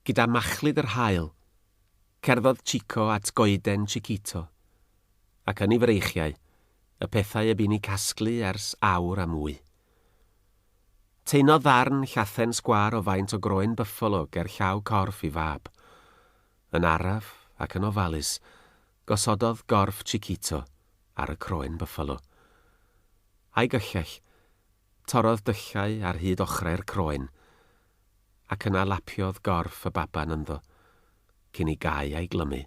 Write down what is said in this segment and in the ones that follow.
Gyda machlud yr haul, cerddodd Chico at goeden Chiquito, ac yn ei freichiau, y pethau y bu'n eu casglu ers awr a mwy. Taenodd ddarn llathen sgwâr o faint o groen byffalo ger llaw corff ei fab. Yn araf ac yn ofalus, gosododd gorff Chiquito ar y croen byffalo. A'i gyllell, torrodd dyllau ar hyd ochrau'r croen, ac yna lapiodd gorff y baban ynddo, cyn ei gau a'i glymu.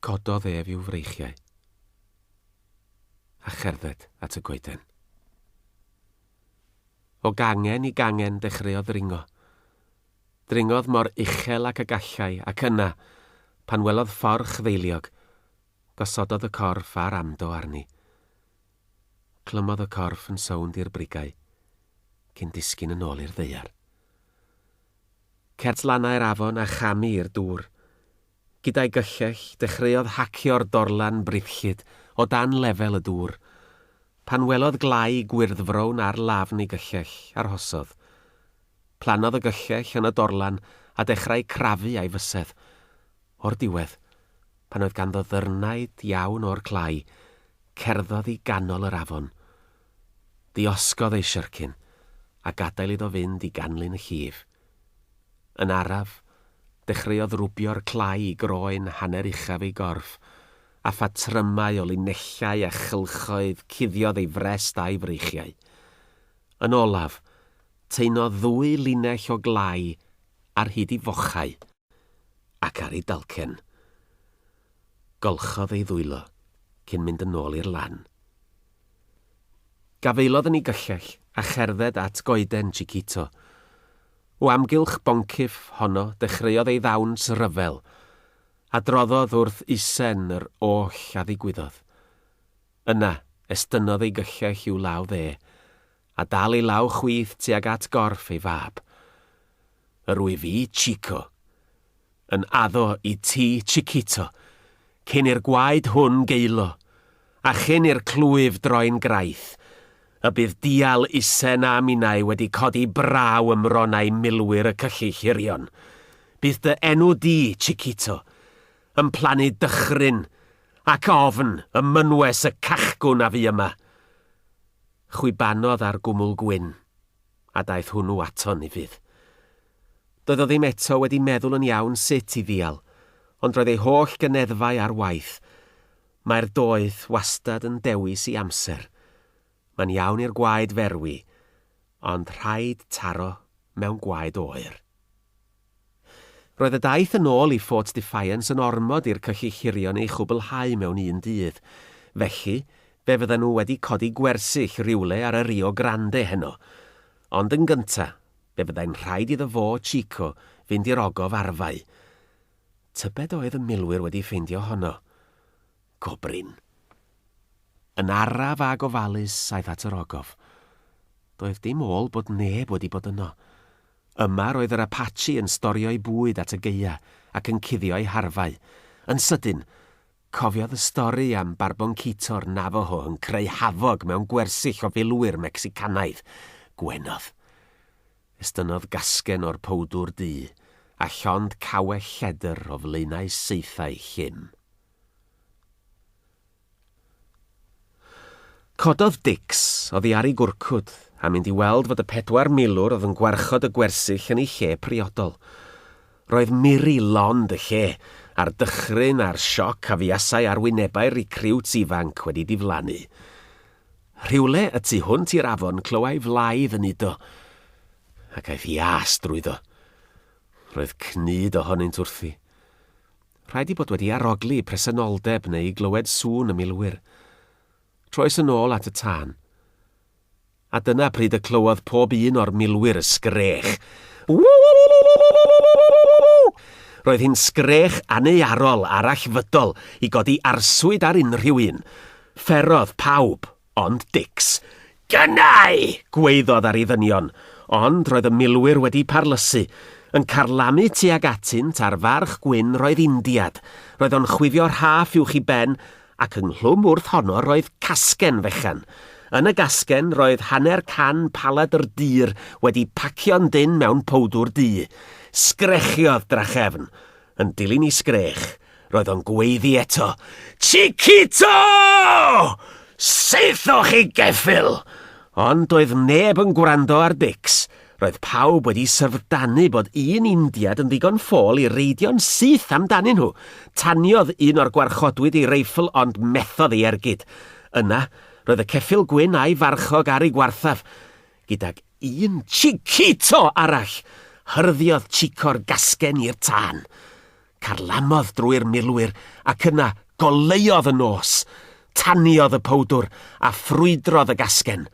Cododd ef i'w freichiau, a cherdded at y goeden. O gangen i gangen dechreuodd ddringo. Dringodd mor uchel ac y gallai, ac yna, pan welodd fforch ddeiliog, gosododd y corff a'r amdo arni. Clymodd y corff yn sownd i'r brigau, cyn disgyn yn ôl i'r ddaear. Cert lannau'r afon a chamu i'r dŵr. Gyda'i gyllell, dechreuodd hacio'r dorlan briddllyd o dan lefel y dŵr. Pan welodd glai gwyrddfrown ar lafn ei gyllell, arhosodd. Plannodd y gyllell yn y dorlan a dechrau crafu a'i fysedd. O'r diwedd, pan oedd ganddo ddyrnaid iawn o'r clai, cerddodd i ganol yr afon. Diosgodd ei siyrcyn, a gadael iddo fynd i ganlyn y llif. Yn araf, dechreuodd rwbio'r clai i groen hanner uchaf ei gorff, a phatrymau o linellau a chylchoedd cuddiodd ei frest a'i freichiau. Yn olaf, taenodd ddwy linell o glai ar hyd ei fochau ac ar ei dalcen. Golchodd ei ddwylo cyn mynd yn ôl i'r lan. Gafaelodd yn ei gyllell a cherdded at goeden Chiquito. O amgylch boncyff honno dechreuodd ei ddawns ryfel, a droddodd wrth usen yr oll a ddigwyddodd. Yna, estynnodd ei gyllell i'w law dde, a dal ei law chwith tuag at gorff ei fab. Yr wyf fi, Chico, yn addo i ti, Chiquito, cyn i'r gwaed hwn geulo, a chyn i'r clwyf droi'n graith, y bydd dial usen a minnau wedi codi braw ym mronnau milwyr y cyllyll hirion. Bydd dy enw di, Chiquito, yn plannu dychryn ac ofn ym mynwes y cachgwn a fu yma. Chwibanodd ar gwmwl gwyn, a daeth hwnnw ato'n ufudd. Doedd o ddim eto wedi meddwl yn iawn sut i ddial, ond roedd ei holl gyneddfau ar waith. Mae'r doeth wastad yn dewis i amser. Mae'n iawn i'r gwaed ferwi, ond rhaid taro mewn gwaed oer. Roedd y daith yn ôl i Fort Defiance yn ormod i'r cyllyll hirion ei chwblhau mewn un dydd. Felly, fe fydden nhw wedi codi gwersyll rywle ar y Rio Grande heno. Ond yn gynta', Fe fyddai'n rhaid iddo fo, Chico, fynd i'r ogof arfau. Tybed oedd y milwyr wedi ffeindio honno? Go brin. Yn araf a gofalus aeth at yr ogof. Doedd dim ôl bod neb wedi bod yno. Yma roedd yr Apache yn storio'i bwyd at y gaea ac yn cuddio'i harfau. Yn sydyn, cofiodd y stori am Barboncito'r Navajo yn creu hafog mewn gwersyll o filwyr Mecsicanaidd. Gwenodd. Estynnodd gasgen o'r powdwr du a llond cawell lledr o flaenau saethau llym. Cododd Dicks oddi ar ei gwrcwd a mynd i weld fod y pedwar milwr oedd yn gwarchod y gwersyll yn eu lle priodol. Roedd miri lond y lle, a'r dychryn a'r sioc a fuasai ar wynebau'r ricriwts ifanc wedi diflannu. Rhywle y tu hwnt i'r afon clywai flaidd yn udo, ac aeth ias drwyddo. Roedd cnyd ohonynt wrthi. Rhaid ei bod wedi arogli presenoldeb neu glywed sŵn y milwyr. Troes yn ôl at y tân. A dyna pryd y clywodd pob un o'r milwyr y sgrech. Roedd hi'n sgrech annaearol arallfydol i godi arswyd ar unrhyw un. Fferodd pawb, ond Dicks. Gynnau! gwaeddodd ar ei ddynion, ond roedd y milwyr wedi parlysu. Yn carlamu tuag atynt ar farch gwyn roedd Indiad. Roedd o'n chwifio rhaff uwch ei ben, ac ynghlwm wrth honno roedd casgen fechan. Yn y gasgen roedd hanner can paladr dur wedi pacio'n dynn mewn powdwr du. Sgrechiodd drachefn. Yn dilyn i sgrech, roedd o'n gweiddi eto, Chiquito! Saethoch chi geffyl! Ond doedd neb yn gwrando ar Dicks. Roedd pawb wedi syfrdanu bod un Indiad yn ddigon ffôl i reidio'n syth amdanyn nhw. Taniodd un o'r gwarchodwyd ei reiffl ond methodd ei ergyd. Yna, roedd y ceffyl gwyn a'i farchog ar ei gwarthaf. Gydag un Chiquito arall, hyrddiodd Chico'r gasgen i'r tân. Carlamodd drwy'r milwyr ac yna goleuodd y nos. Taniodd y powdwr a ffrwydrodd y gasgen.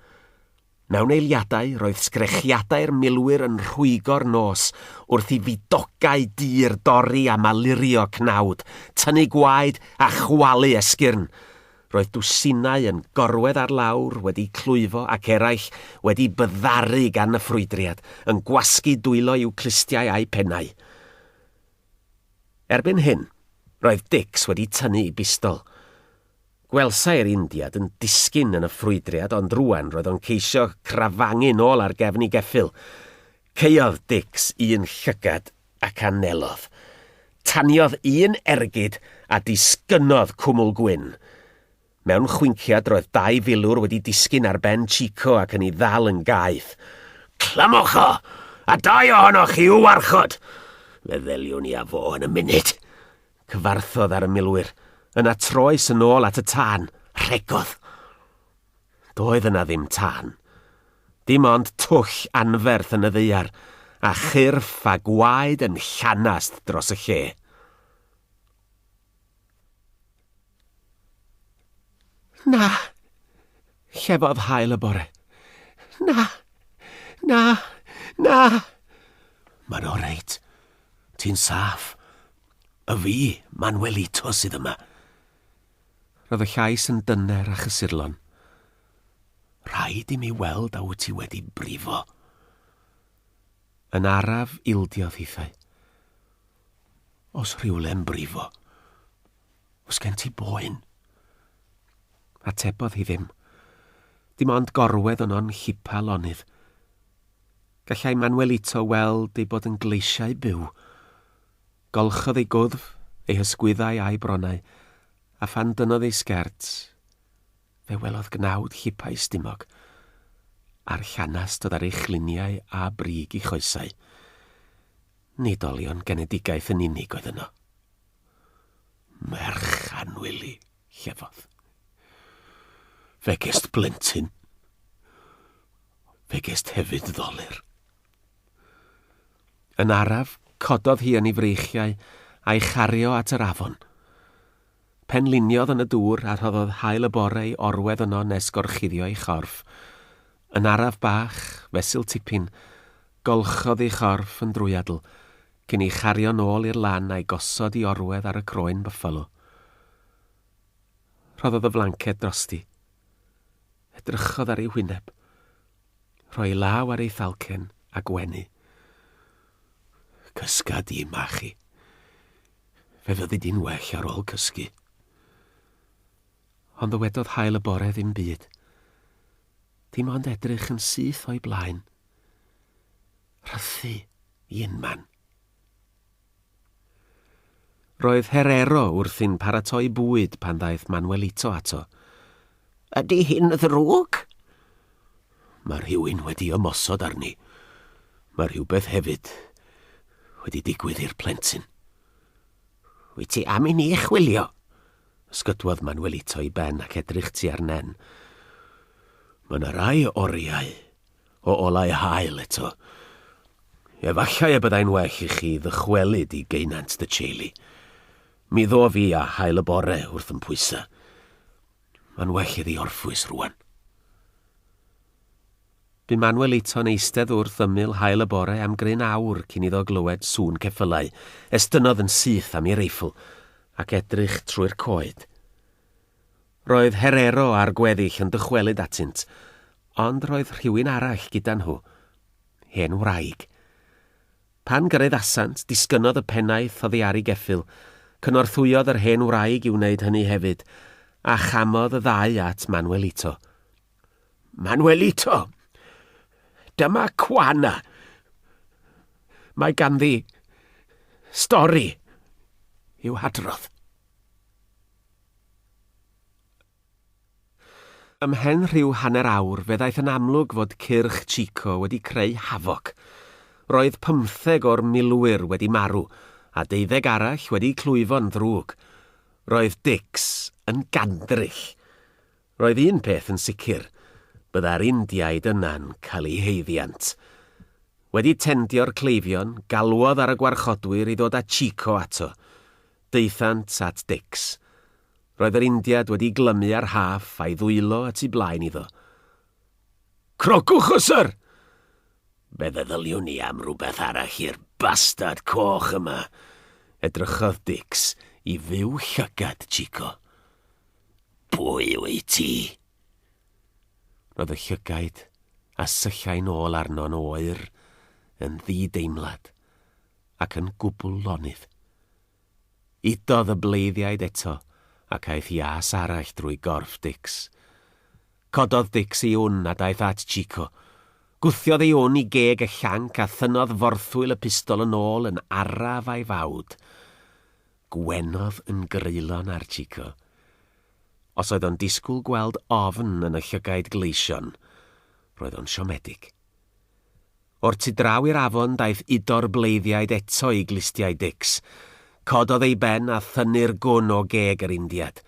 Mewn eiliadau, roedd sgrechiadau'r milwyr yn rhwygo'r nos wrth i fidogau dur dorri a malurio cnawd, tynnu gwaed a chwalu esgyrn. Roedd dwsinau yn gorwedd ar lawr wedi clwyfo ac eraill wedi byddaru gan y ffrwydriad, yn gwasgu dwylo i'w clustiau a'u pennau. Erbyn hyn, roedd Dicks wedi tynnu'i bistol. Gwelsai'r Indiad yn disgyn yn y ffrwydriad ond rŵan roedd o'n ceisio crafangu nôl ar gefn i geffyl. Caeodd Dicks un llygad ac anelodd. Taniodd un ergyd a disgynnodd cwmwl gwyn. Mewn chwinciad roedd dau filwr wedi disgyn ar ben Chico ac yn ei ddal yn gaeth. Clymwch o! A dau ohonoch chi i'w warchod! Fe ddeliwn i â fo yn y munud. Cyfarthodd ar y milwyr, yna troes yn ôl at y tân, rhegodd. Doedd yna ddim tân. Dim ond twll anferth yn y ddaear, a chyrff a gwaed yn llanast dros y lle. Na! Llefodd haul y bore. Na! Na! Na! Mae'n oreit. Ti'n saff. Y fi, Manuelito, sydd yma. Roedd y llais yn dyner a chysurlon. Rhaid i mi weld a wyt ti wedi brifo. Yn araf ildiodd hithau. Os rhywle'n brifo, oes gen ti boen? Atebodd hi ddim. Dim ond gorwedd yno'n llipa lonydd. Gallai Manuelito weld ei bod yn gleisiau byw. Golchodd ei gwddf, ei hysgwyddau a'i bronnau, a phan dynnodd ei sgert, fe welodd gnawd llipa ei stumog, a'r llanast oedd ar ei chluniau a brig ei choesau. Nid olion genedigaeth yn unig oedd yno. Merch annwyl i, llefodd. Fe gest blentyn. Fe gest hefyd ddolur. Yn araf, cododd hi yn ei freichiau a'i chario at yr afon. Penliniodd yn y dŵr a rhoddodd haul y bore i orwedd yno nes gorchuddio ei chorff. Yn araf bach, fesul tipyn, golchodd ei chorff yn drwyadl, cyn ei chario nôl i'r lan a'i gosod i orwedd ar y croen byffalo. Rhoddodd y flanced drosti. Edrychodd ar ei hwyneb. Rhoi ei law ar ei thalcen a gwenu. Cysga di, Machi. Fe fyddi di'n well ar ôl cysgu. Ond ddywedodd haul y bore ddim byd. Dim ond edrych yn syth o'i blaen. Rhythu i unman. Roedd Herrero wrthi'n paratoi bwyd pan ddaeth Manuelito ato. Ydy hi'n ddrwg? Mae rhywun wedi ymosod arni. Mae rhywbeth hefyd wedi digwydd i'r plentyn. Wyt ti am i ni chwilio? Ysgydwodd Manuelito i ben ac edrych tua'r nen. Mae yna rai oriau o olau haul eto. Efallai y byddai'n well i chi ddychwelyd i geunant dy teulu. Mi ddof i a haul y bore wrth yn pwysa. Mae'n well iddi orffwys rwan. Bu Manuelito'n eistedd wrth ymyl haul y bore am gryn awr cyn iddo glywed sŵn ceffylau. Estynnodd yn syth am ei reiffl ac edrych trwy'r coed. Roedd Herrero a'r gweddill yn dychwelyd atynt, ond roedd rhywun arall gyda nhw, hen wraig. Pan gyraeddasant, disgynnodd y pennaeth oddi ar ei geffyl, cynorthwyodd yr hen wraig i wneud hynny hefyd, a chamodd y ddau at Manuelito. Manuelito, dyma Cwana. Mae ganddi stori i'w hadrodd. Ymhen rhyw hanner awr fe ddaeth yn amlwg fod cyrch Chico wedi creu hafoc. Roedd pymtheg o'r milwyr wedi marw, a deuddeg arall wedi clwyfo'n ddrwg. Roedd Dicks yn gandryll. Roedd un peth yn sicr, byddai'r Indiaid yna'n cael eu haeddiant. Wedi tendio'r cleifion, galwodd ar y gwarchodwyr i ddod â Chico ato. Daethant at Dicks. Roedd yr Indiad wedi glymu ar rhaff a'i ddwylo y tu blaen iddo. Crogwch o, syr! Fe feddyliwn ni am rywbeth arall i'r bastard coch yma. Edrychodd Dicks i fyw llygad Chico. Pwy wyt ti? Roedd y llygaid a syllai'n ôl arno'n oer, yn ddi-deimlad, ac yn gwbl lonydd. Udodd y bleiddiaid eto, ac aeth ias arall drwy gorff Dicks. Cododd Dicks ei wn a daeth at Chico. Gwthiodd ei wn i geg y llanc a thynnodd forthwyl y pistol yn ôl yn araf a'i fawd. Gwenodd yn greulon ar Chico. Os oedd o'n disgwyl gweld ofn yn y llygaid gleision, roedd o'n siomedig. O'r tu draw i'r afon daeth udo'r bleiddiaid eto i glustiau Dicks. Cododd ei ben a thynnu'r gwn o geg yr Indiad.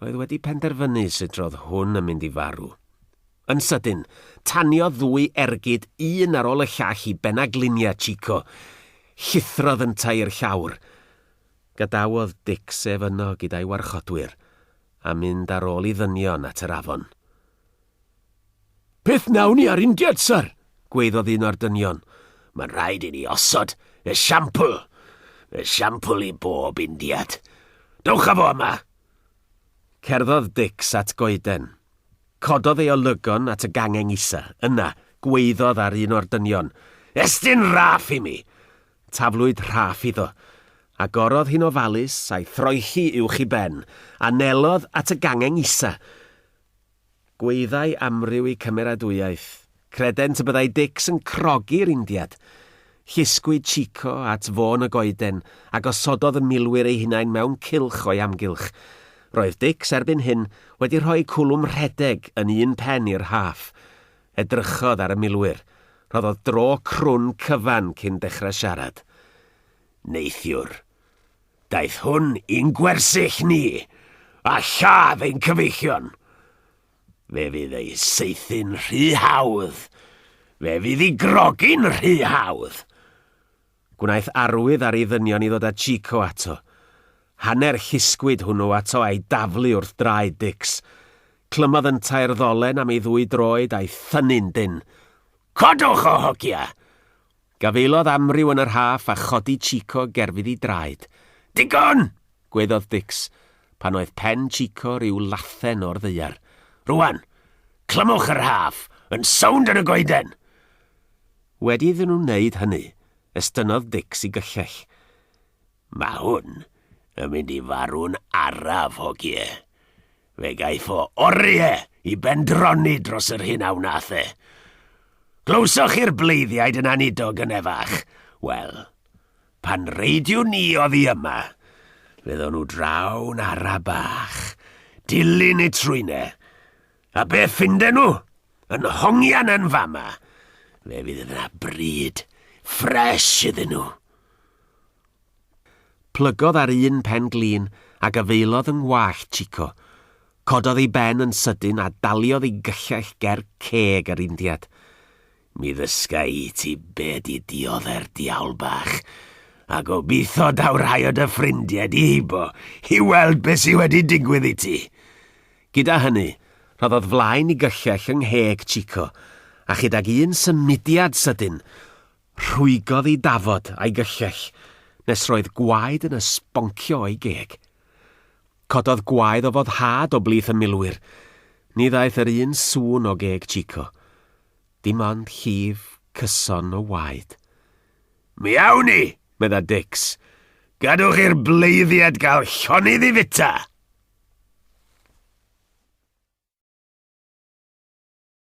Roedd wedi penderfynu sut roedd hwn yn mynd i farw. Yn sydyn, taniodd ddwy ergyd un ar ôl y llall i benagliniau Chico. Llithrodd yntau i'r llawr. Gadawodd Dicks ef yno gyda'i warchodwyr, a mynd ar ôl ei ddynion at yr afon. Beth wnawn ni â'r Indiad, syr? gwaeddodd un o'r dynion. Mae'n rhaid i ni osod esiampl. Esiampl i bob Indiad. Dowch â fo yma! Cerddodd Dicks at goeden. Cododd ei olygon at y gangen isa. Yna, gwaeddodd ar un o'r dynion. Estyn raff i mi! Taflwyd rhaff iddo. Agorodd hi'n ofalus, a'i throelli uwch ei ben. Anelodd at y gangen isa. Gwyddai amryw eu cymeradwyaeth. Credent y byddai Dicks yn crogi'r Indiad. Llusgwyd Chico at fôn y goeden, a gosododd y milwyr eu hunain mewn cylch o'i amgylch. Roedd Dicks erbyn hyn wedi rhoi cwlwm rhedeg yn un pen i'r rhaff. Edrychodd ar y milwyr. Rhoddodd dro crwn cyfan cyn dechrau siarad. Neithiwr, Daeth hwn i'n gwersyll ni, a lladd ein cyfeillion. Fe fydd ei saethu'n rhy hawdd. Fe fydd ei grogi'n rhy hawdd. Gwnaeth arwydd ar ei ddynion i ddod â Chico ato. Hanner llusgwyd hwnnw ato a'i daflu wrth draed Dicks. Clymodd yntau'r ddolen am ei ddwy droed a'i thynnu'n dynn. Codwch o, hogia! Gafaelodd amryw yn y rhaff a chodi Chico gerfydd i draed. Digon! gwaeddodd Dicks, pan oedd pen Chico rhyw lathen o'r ddaear. Rwan, clymwch y rhaff yn sownd yn y goeden! Wedi iddyn nhw wneud hynny, estynnodd Dicks i gyllell. Mae hwn yn mynd i farw'n araf, hogie. Fe gaiff o orie i bendroni dros yr hyn a wnath e. Glywsoch chi'r bleiddiaid yn anudo gynne fach? Wel, pan reidiwn ni oddi yma, fe ddown nhw draw'n ara bach, dilyn eu trwyne. A be ffinden nhw? Yn hongian yn fama. Fe fydd yna bryd ffres iddyn nhw. Plygodd ar un pen glin a gafaelodd yng ngwallt Chico. Cododd ei ben yn sydyn a daliodd ei gyllell ger ceg yr Indiad. Mi ddysga i ti be di diodde'r diawl bach, a gobeithio daw rhai o dy ffrindiau di heibo i weld be sy wedi digwydd i ti. Gyda hynny, rhoddodd flaen i gyllell yng ngheg Chico, a chydag un symudiad sydyn, Rhwygodd ei dafod a'i gyllell nes roedd gwaed yn ysboncio o'i geg. Cododd gwaedd o foddhad o blith y milwyr. Ni ddaeth yr un sŵn o geg Chico. Dim ond llif cyson o waed. Mi awn ni, medda Dicks. Gadwch i'r bleiddiaid gael llonydd i fita!